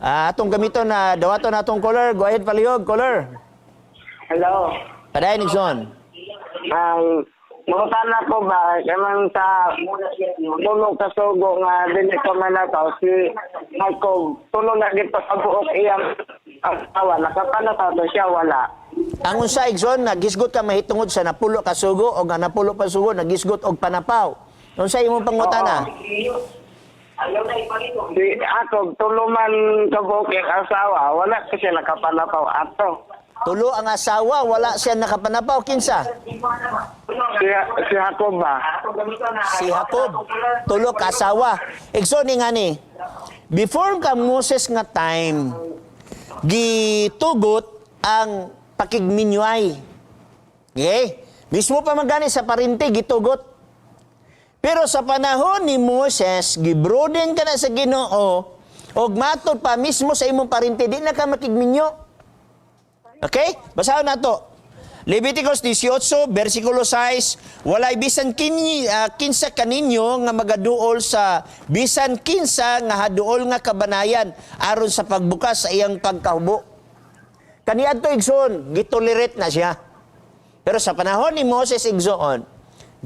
Atong gamiton na dawaton atong caller. Go ahead, palihog, caller. Hello. Padayon, igsoon. Ang mangutana ko ba, kanang sa tulo ka sugo nga dili ka manataw, si Jacob, tulo na dito sa buok iyang asawa, nakapanataw to siya, wala? Ang unsa, igsoon, nagisgot ka mahitungod sa napulo ka sugo o nga napulo pa sugo nagisgot og panapaw. Unsa imong pangutana? Si Jacob, tulo man ka buok iyang asawa, wala kasi nakapanataw ato. Tulo ang asawa, wala siya nakapanapaw, kinsa? Si Jacob ba? Si Jacob, tulo ka asawa. Igsoon ni ngani. Before ka Moses nga time, gitugot ang pakigminyuay. Okay? Mismo pa man gani sa parente gitugot. Pero sa panahon ni Moses, gibroden ka na sa Ginoo og matod pa mismo sa imong parente di na ka makigminyo. Okay? Basahon nato. Leviticus 18, versikulo 6, "Walay bisan kinsa kaninyo nga magaduol sa bisan kinsa nga haduol nga kabanayan aron sa pagbukas sa iyang pagkahubo." Kaniadto, igsoon, gitolerate na siya. Pero sa panahon ni Moses, igsoon,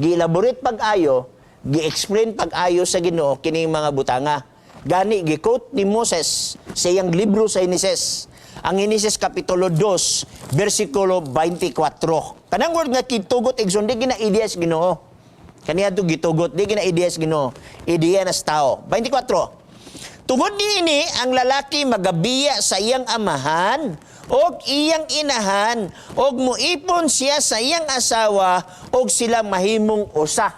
gi-elaborate pag-ayo, gi-explain pag-ayo sa Ginoo kining mga butanga. Gani gi-quote ni Moses sa iyang libro sa Genesis. Ang Genesis kapitulo 2, versikulo 24. Kanang word nga kitugot, igsoon, di gina ideya sa Ginoo. Kaniadto gitugot, di gina ideya sa Ginoo. Ideya na sa tao. 24. "Tungod niini ang lalaki magabiya sa iyang amahan og iyang inahan og muipon siya sa iyang asawa og sila mahimong usa."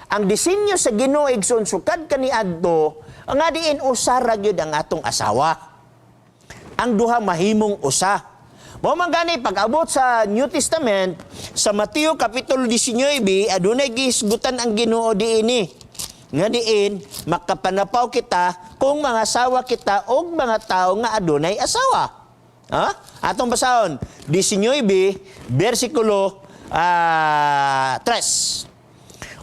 Ang disenyo sa Ginoo, igsoon, sukad kaniadto, ang nga diin usa ra gyud ang atong asawa. Ang duha mahimong usa. Mao man gani pag-abot sa New Testament sa Mateo kapitulo 19, adunay gihisgutan ang Ginoo diini. Nga diin makapanapaw kita kung mga asawa kita og mga tao nga adunay asawa. Ha? Atong basahon 19 bersikulo 3.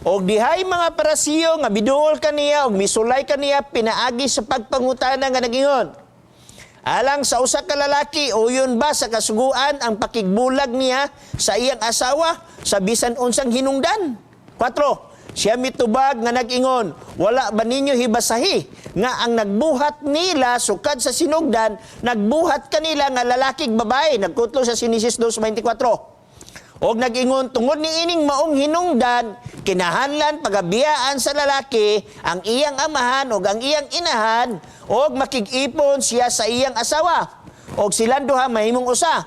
"Og dihay mga Parisiyo nga biduol kaniya og misulay kaniya pinaagi sa pagpangutana nga nagingon, 'Alang sa usa ka lalaki, uyon ba sa kasuguan ang pakigbulag niya sa iyang asawa sa bisan unsang hinungdan?' 4. Siya mitubag nga nag-ingon, 'Wala ba ninyo hibasahi nga ang nagbuhat nila sukad sa sinugdan, nagbuhat kanila nga lalaki ug babae?'" Nagkutlo sa Genesis 2:24. "Og nag-ingon, 'Tungod ni ining maong hinungdan, kinahanglan pagabiyaan sa lalaki ang iyang amahan ug ang iyang inahan og makig-ipon siya sa iyang asawa og silang duha mahimong usa.'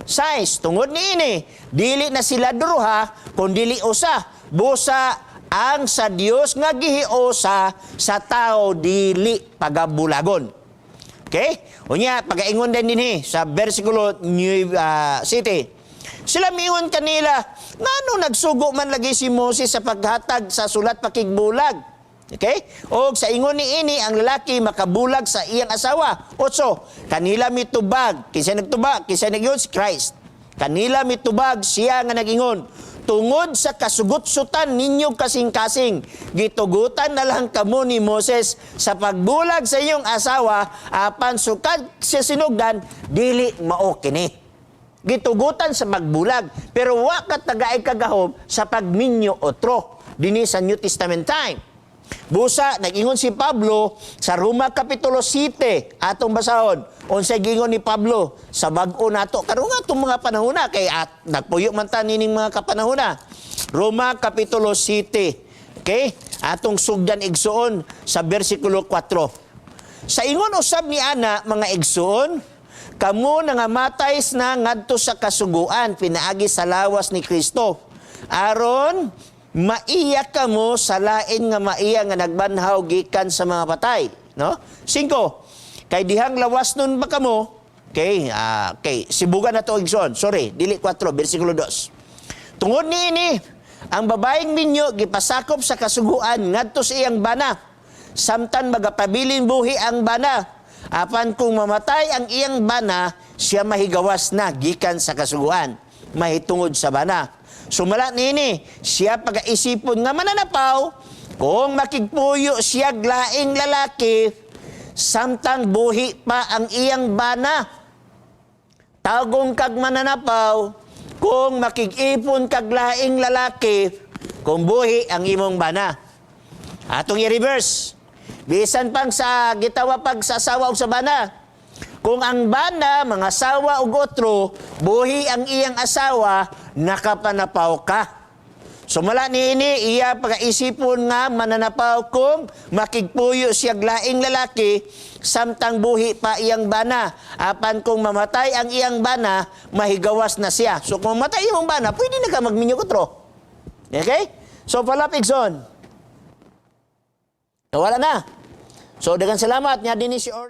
6. Tungod niini, dili na sila duha kun dili usa. Busa ang sa Dios nga gihiusa, sa tao dili pagabulagon." Okay? Unya, pagaingon din dinhi sa versikulo New City. "Sila miingon kanila, 'Ngano nagsugo man lagi si Moses sa paghatag sa sulat pakigbulag?' Okay? 'Og sa ingon ni ini ang lalaki makabulag sa iyang asawa.' 8. Kanila mitubag. Kinsa nagtubag? Kinsa nagyun? Si Christ. "Kanila mitubag siya nga nagingon, 'Tungod sa kasugot-sutan ninyo kasing-kasing, gitugutan na lang kamo ni Moses sa pagbulag sa inyong asawa, apan sukad sa sinugdan, dili mao kini.'" Gitugutan sa pagbulag, pero wa ka tagaay kagahom sa pagminyo otro dinhi sa New Testament time. Busa, nag-ingon si Pablo sa Roma Kapitulo 7, atong basahon. Unsay giingon ni Pablo sa bag-o nato karon nga itong mga panahona kay at nagpuyo man ta nining mga kapanahona. Roma Kapitulo 7. Okay? Atong sugdan, igsuon, sa bersikulo 4. "Sa ingon usab ni ana, mga igsuon, kamo nangamatay na ngadto sa kasuguan pinaagi sa lawas ni Kristo aron maiya kamo sa lain nga maiya nga nagbanhaw gikan sa mga patay," no? 5. "Kay dihang lawas nun ba kamo." Okay, okay, sibugan na to, igsoon. Sorry, dili 4, bersikulo 2. "Tungod niini, ang babaeng minyo gipasakop sa kasuguan ngadto sa iyang bana samtan magapabilin buhi ang bana. Apan kung mamatay ang iyang bana, siya mahigawas na gikan sa kasuguan mahitungod sa bana. Sumala niini, siya pagaisipon nga mananapaw kung makigpuyo siya laing lalaki." samtang buhi pa ang iyang bana. Tagong kag mananapaw kung makig-ipon kag laing lalaki kung buhi ang imong bana. Atong i-reverse. Bisan pang sa gitawa pag sa asawa og sa bana. Kung ang bana mga asawa og otro, buhi ang iyang asawa, nakapanapaw ka. Sumala niini, iya pagkaisipon nga mananapaw kung makigpuyo siya laing lalaki samtang buhi pa iyang bana. Apan kung mamatay ang iyang bana, mahigawas na siya. So kung mamatay imong bana, pwede na ka magminyo otro. Okay? So palap, Igsoon. Wala na. So daghang salamat nga dinhi si Orly.